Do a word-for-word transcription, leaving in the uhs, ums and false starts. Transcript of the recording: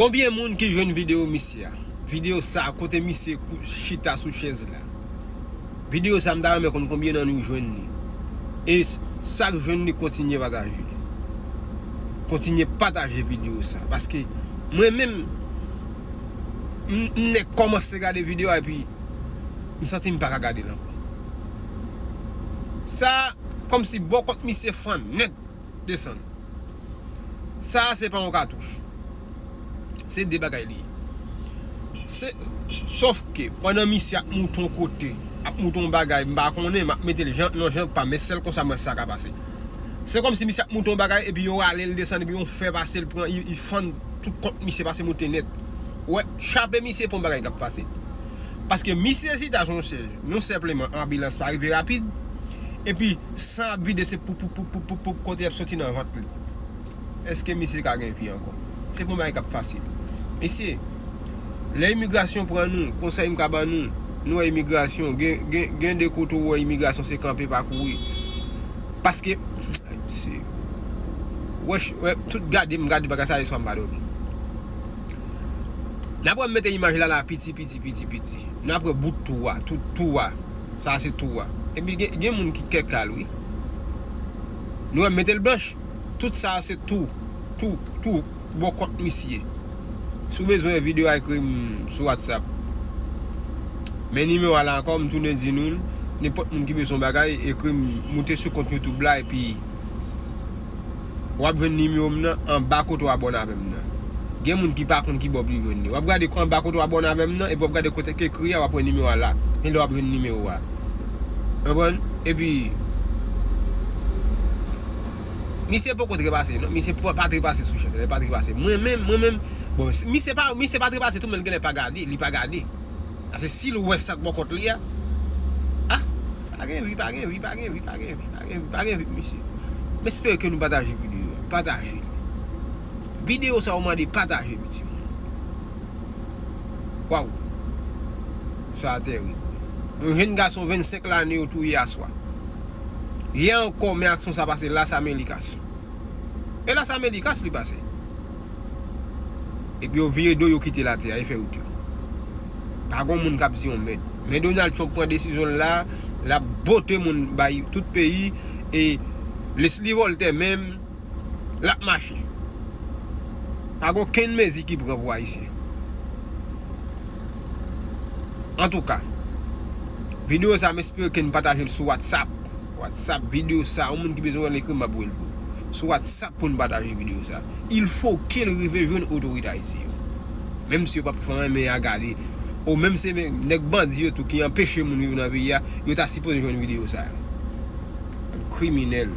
Konbyen moun ki jwenn videyo misye a? Videyo sa kote misye kou- chita sou chèz la. Videyo sa m ta renmen konn konbyen nan nou jwenn li. E s- sa k jwenn li, kontinye pataje li. Kontinye pataje videyo sa. Paske mwen menm, m m nèk kòmanse gade videyo a epi m santi m pa ka gade l ankò. Sa, kòmsi bò kont misye fann nèt desann. Sa a se pa yon katouch. Se de bagay li ye. Se, sòf ke pandan misye ap moute yon kote, ap moute yon bagay, m pa konnen, m ap mete l jan, nan jan pa, men sèl konsa m wè sa ka pase. Se kòmsi misye ap moute yon bagay, epi yo rale l desann, epi yon fè pase l pran, li, li fann tout kont misye pase moute nèt. Ou wè, chape misye pou yon bagay k ap pase. Paske misye chita sou yon chèz, non senpleman anbilans pa rive rapid, epi san ap vide se poup, poup, poup, poup, poup, poup, kote y ap soti nan vant li. Èske misye ka gen vi ankò? Se pa yon bagay k ap fasil. Mesye, lè imigrasyon pran nou, konsèy m ka ban nou, nou wè imigrasyon, gen, gen, gen de kote ou wè imigrasyon se kanpe pa kouri. Paske, se, wè, wè, tout gade m gade bagay sa yèswa m pa dòmi. N ap wè m mete imaj la la piti, piti, piti, piti. N ap wè bout tou a, tout tou a. Sa se tou a. Epi gen, gen moun ki kèk al, wi. Nou wè m mete l blanch. Tout sa se tou, tou, tou, bò kont misye. Si w bezwen videyo a, ekri m sou WhatsApp. Men nimewo a la ankò, m tounen di nou l. Nenpòt moun ki bezwen bagay, ekri m, moute sou kont YouTube la, epi w ap jwenn nimewo m nan anba kote w abòne avè m nan. Gen moun ki pa konn ki bò pou li jwenn li. W ap gade anba kote w abòne avè m nan, epi w ap gade kote k ekri a, w ap wè nimewo a la. Men lè w ap jwenn nimewo a. Konprann? Epi, misye poko trepase, non. Misye pa, pa trepase sou chèz, li pa trepase. Mwen menm, mwen menm, bon, misye pa, misye pa trepase tou, men l genlè pa gade, li pa gade. Paske si l wè sa k bò kont li a, ah, pa gen vi, pa gen vi, pa gen vi, pa gen vi, pa gen vi, pa gen vi pou misye. M espere ke nou pataje videyo a. Pataje l. Videyo sa yo mande pataje, pitit moun. Waw. Sa a terib. Yon jenn gason vennsenk lane yo touye aswè. Yè ankò, men aksyon sa pase Las Américas. E Las Américas li pase. Epi yo vire do, yo kite latè a, e fè wout yo. Pa gon moun k ap di yon mèd. Men Donald Trump pran desizyon l la, l ap bote moun bay tout peyi, e Leslie Voltaire menm, l ap mache. Pa gen okenn mezi ki pran pou Ayisyen. Antouka, videyo sa a, m espere ke n pataje l sou WhatsApp. WhatsApp, videyo sa a, yon moun ki bezwen wè l, ekri m, m ap voye l pou ou. Sou WhatsApp pou n pataje videyo sa a. Il faut ke l rive jwenn otorite ayisyen yo. Menm si yo p ap fè anyen, men y a gade. Ou menm se men- nèg bandi yo tou ki anpeche moun viv nan peyi a, yo ta sipoze jwenn videyo sa a. Kriminèl.